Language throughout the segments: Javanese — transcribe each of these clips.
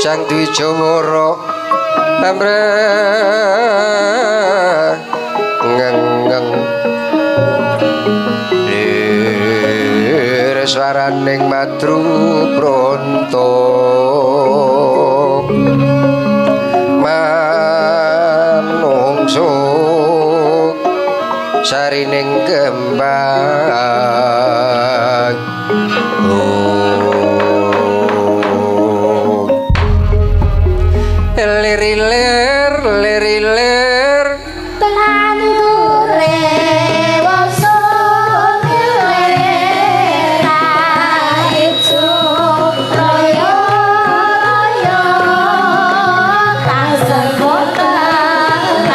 Sang Dwijawara amreng ngeng lir swaraning matru pronto manungsa sarining kembang. Lirilir lirilir tandure wasa lir ijo raya raya kang sekoten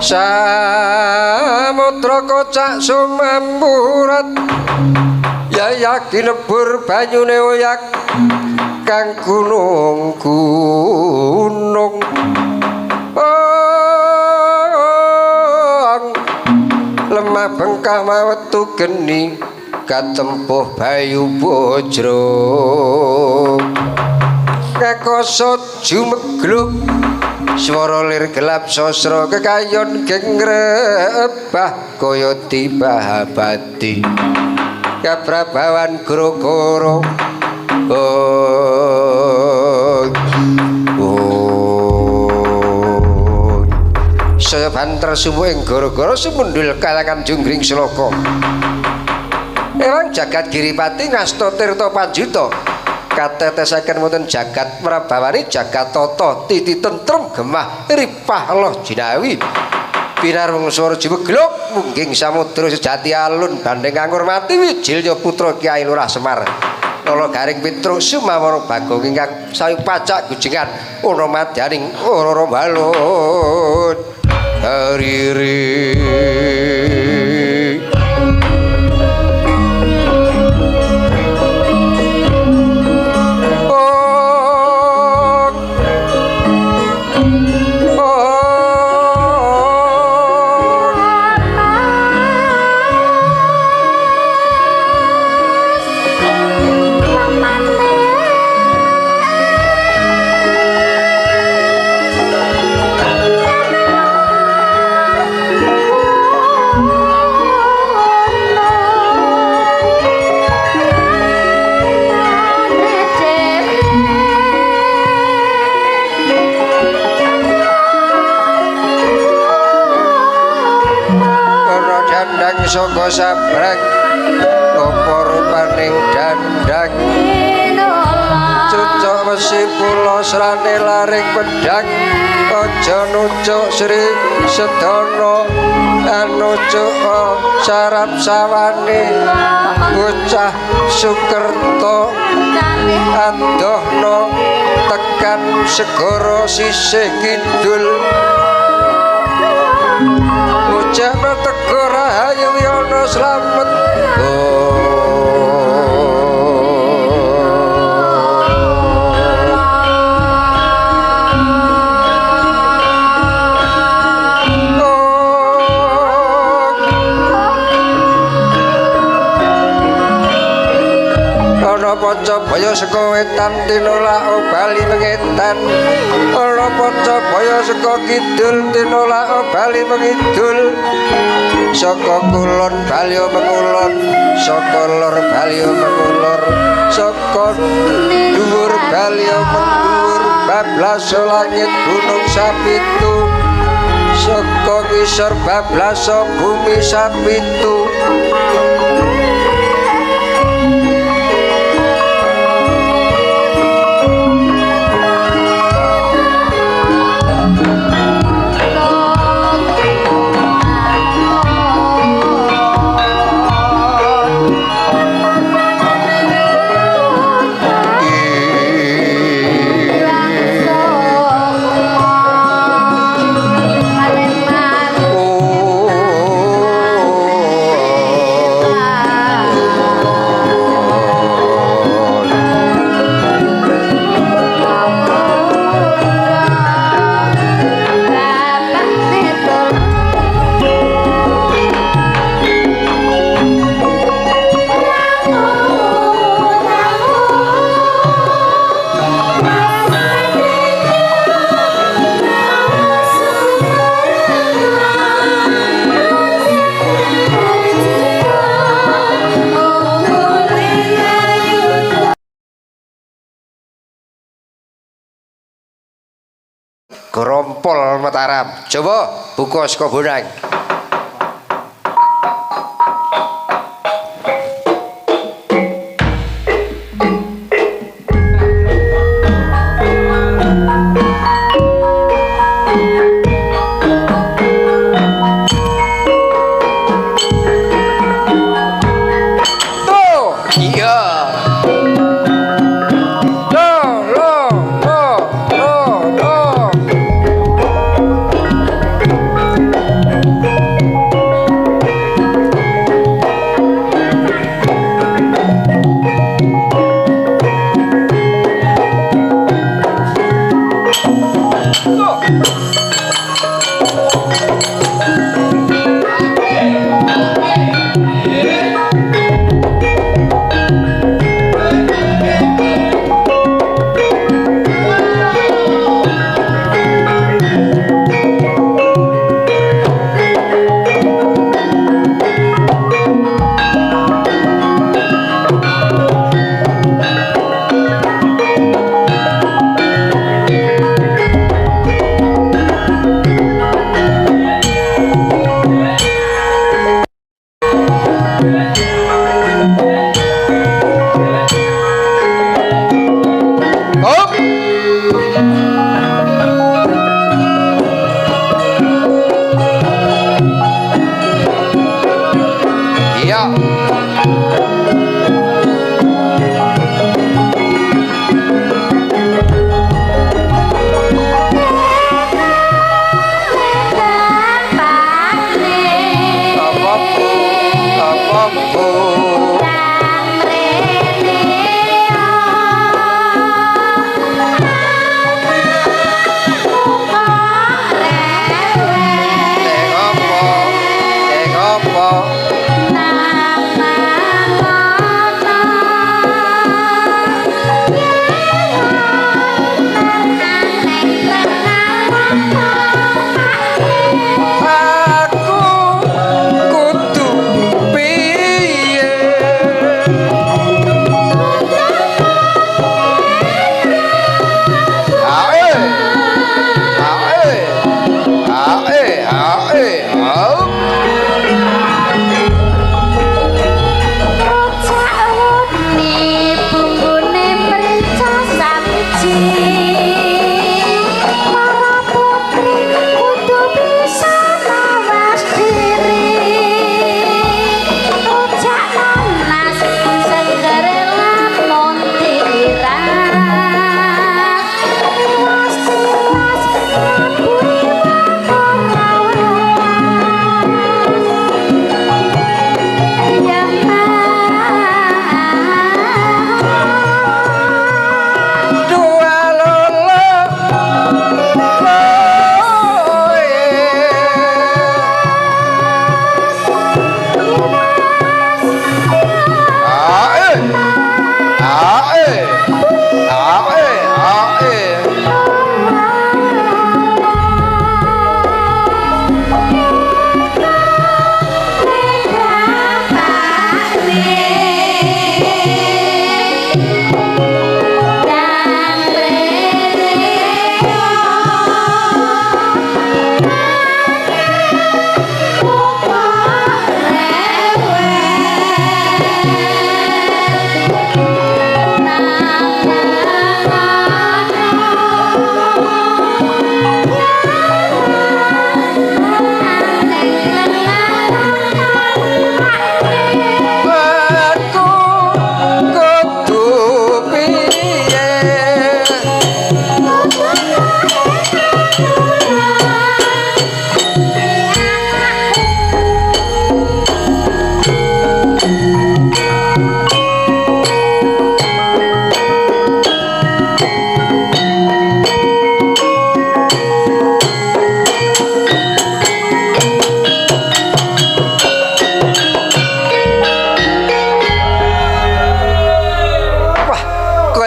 Samudra kocak sumamburat yayak dinebur banyune oyak kang gunung-gunung. Lemah bengkah mawetu geni katempuh bayu bojro kakoso jumegluk swara lir gelap sosro kekayon gengrebah kaya tibahabati kaprabawan goro-goro. Saya banter sumuh ing goro-goro sumundul kalangan junggring sloka. Ewang jagat Giripati ngasta tirta panjuta katetesaken wonten jagat Prabawani jagat tata titi tentrem gemah ripah loh jinawi pinarung swara jiwegluk mungging samudra sejati alun bandeng kangurmati wijilya putra Kyai Lurah Semar Lala Garing Petruk Sumawara Bagong ingkang sayu pacak gujengan ana madyaning ora balun hariri. Saka sabrang apa rupaning dandang cucuk wesi pula srane laring pedhang aja nucuk Sri Sedana anucuk sarap sawane bocah Sukerta adohna tekan segara sisih kidul ujana tegar rahayu yana slamet. Ana Pancabaya saka wetan tinolak bali mengetan. Ana Pancabaya saka kidul tinolak bali mengidul. Saka kulon bali mengulon, saka lor bali mengulor, saka dhuwur bali mendhuwur, bablas langit gunung sapitu, saka ngisor bablas bumi sapitu. Grompol Mataram. Coba buka saka bonang. Tuh, iya. Lo, lo, lo, lo, lo.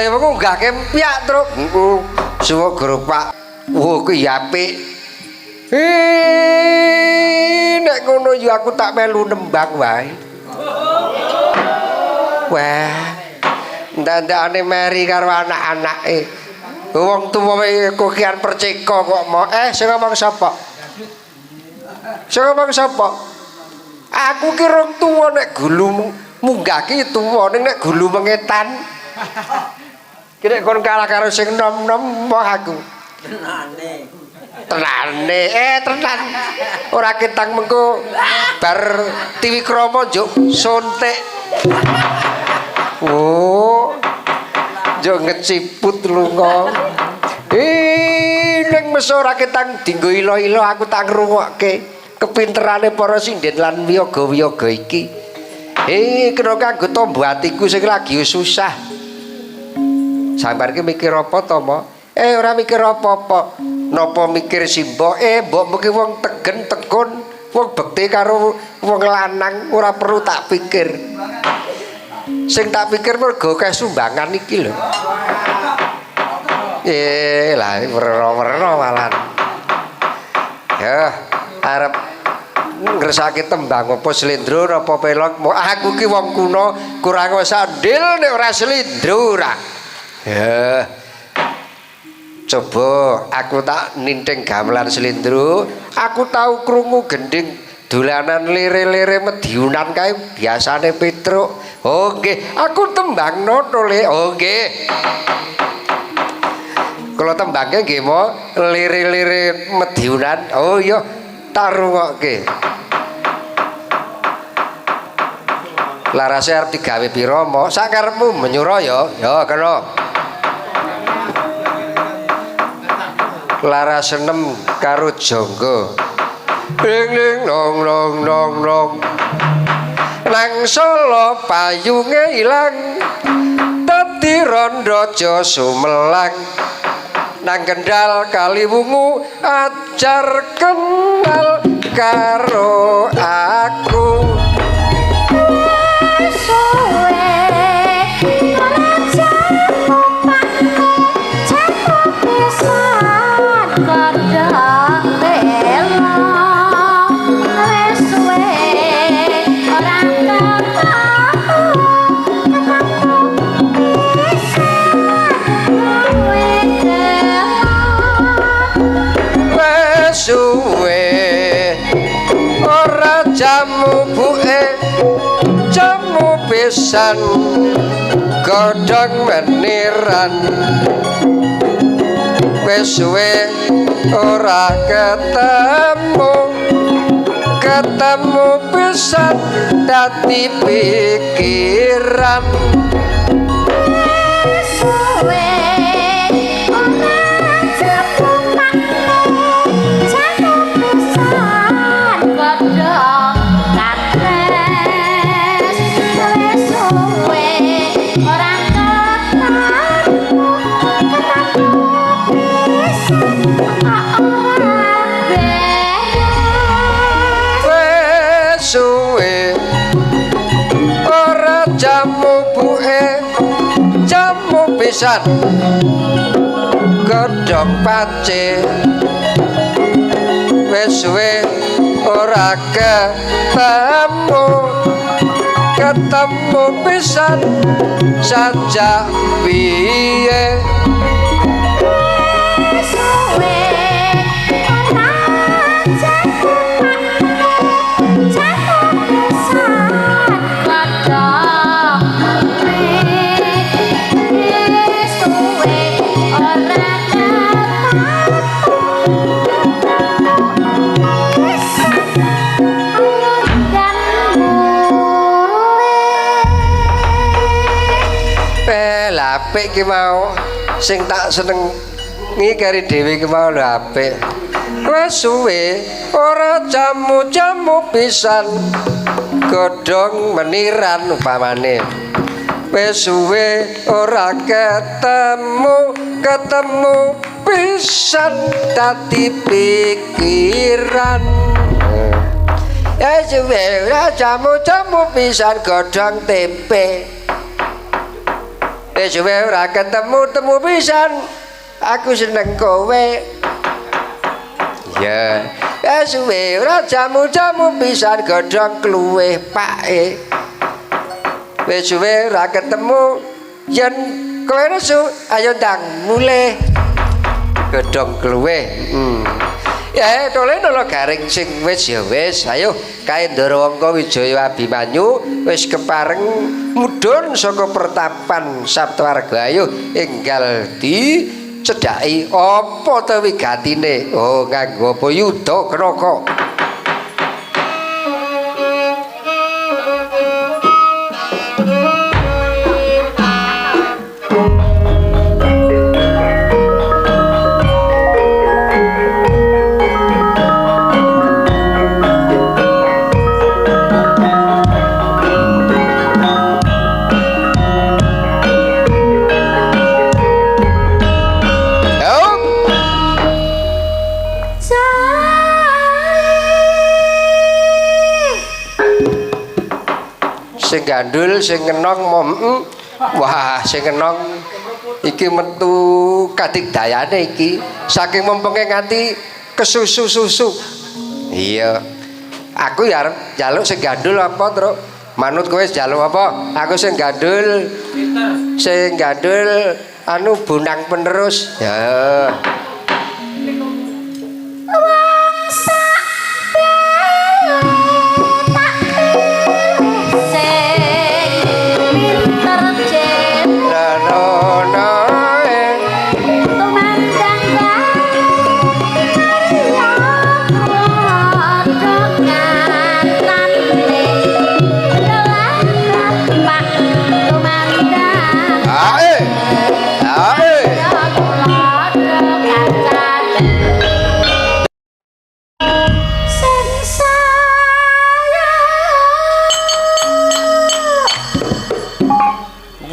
Wae wong ngunggahke empyak, Truk. Heeh. Suwuk gerobak. Wah, kuwi apik. Nek ngono yo aku tak melu nembang wae. Wah. Ndandakane meri karo anak-anake. Wong tuwa wae kokian perceka kok mo. Sing ngomong sapa? Sing ngomong sapa? Aku ki rong tuwa nek gulu munggah ki tuwa ning nek gulu mengetan. Ki nek kon kalah karo sing nom-nom moh aku. Tenane. Tenane, tenan. Ora ketang mengko bar tiwikrama njuk suntik. Oh. Njuk ngeciput lunga. Ning meso ora ketang dinggo ilo-ilo aku tak ngrungokke kepinterane para sinden lan wiyaga-wiyaga iki. Kena kanggo tombo atiku sing lagi susah. Sampeyan ki mikir apa to, Mo? Ora mikir apa-apa. Napa mikir simbok? Mbok mung wong tegen tekun, wong bekti karo wong lanang ora perlu tak pikir. Sing tak pikir mergo akeh sumbangan iki lho. Lah werna-werna malan. Ya, arep ngresake tembang apa slendro apa pelog. Aku ki wong kuno kurang sandil nek ora slendro ora. Ya. Coba aku tak ninting gamelan slendro, aku tau krungu gending dolanan lire-lire Madiunan kae biasane Petruk. Oh nggih, aku tembangno to Le. Oh nggih. Kula tembangke nggih mo lire-lire Madiunan. Oh iya, tak rungokke. Larase arep digawe pira mo? Sakarepmu menyura ya. Ya kena. Laras 6 karo jangga. Ling ling long long long long. Nang Solo payunge ilang. Dadi rondo aja sumelang. Nang Kendal Kaliwungu ajar kenal karo aku. Suwe ora jamu buke jamu pisan godhong meniran wis suwe ora ketemu ketemu pisan dadi pikiran suwe ora jamu jamu pisan godhong kates wis suwe ora ketemu ketemu pisan ora beres wis suwe ora jamu buke jamu pisan godhong pace wis suwe ora ketemu ketemu pisan sajak piye suwe ora jamu jamu pisan godhong wis suwe ora apik ki mau sing tak seneng ngikari dhewe ki mau lho apik wis suwe ora jamu-jamu pisan godhong meniran upamane wis suwe ora ketemu ketemu pisan dadi pikiran ya suwe ora jamu-jamu pisan godhong tempe. Wis suwe ora ketemu temu pisan. Aku seneng kowe. Ya, wis suwe ora jamu-jamu pisan godhong kluwih pake. Wis suwe ora ketemu yen kowe nesu ayo ndang mulih. Godhong kluwih. Ya tole nolo garing sing wis ya wis ayo kae Ndarawangka Wijaya Abimanyu wis kepareng mudhun saka pertapan Saptawarga ayo enggal di cedhaki apa ta wigatine oh nganggo apa yuda kenaka. Sing gandul sing ngenong mom wah sing ngenong iki metu kadigdayane iki saking mempenge nganti kesusu-susu. Iya aku ya arep njaluk sing gandul apa truk manut kowe njaluk apa aku sing gandul sing gandul anu bonang penerus ya.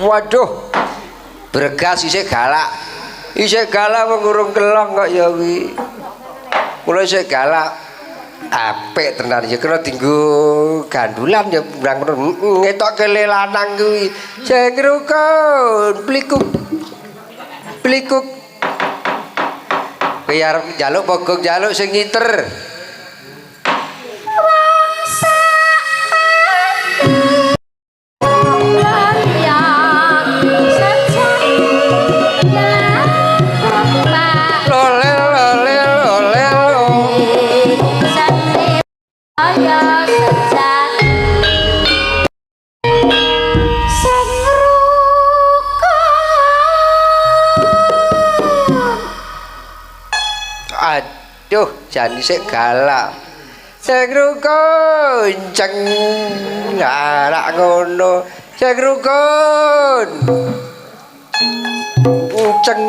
Waduh, bregas isih galak. Isih galak wong urung kelong kok ya kuwi. Kula isih galak. Apik tenan ya kena dienggo gandulan ya ndang ngetokke le lanang kuwi. Sing rukun plikuk. Plikuk. Kowe arep njaluk apa gong njaluk sing ngiter? Aduh, jan isih galak. Sing rukun ceng galak ngono. Sing rukun. Ceng.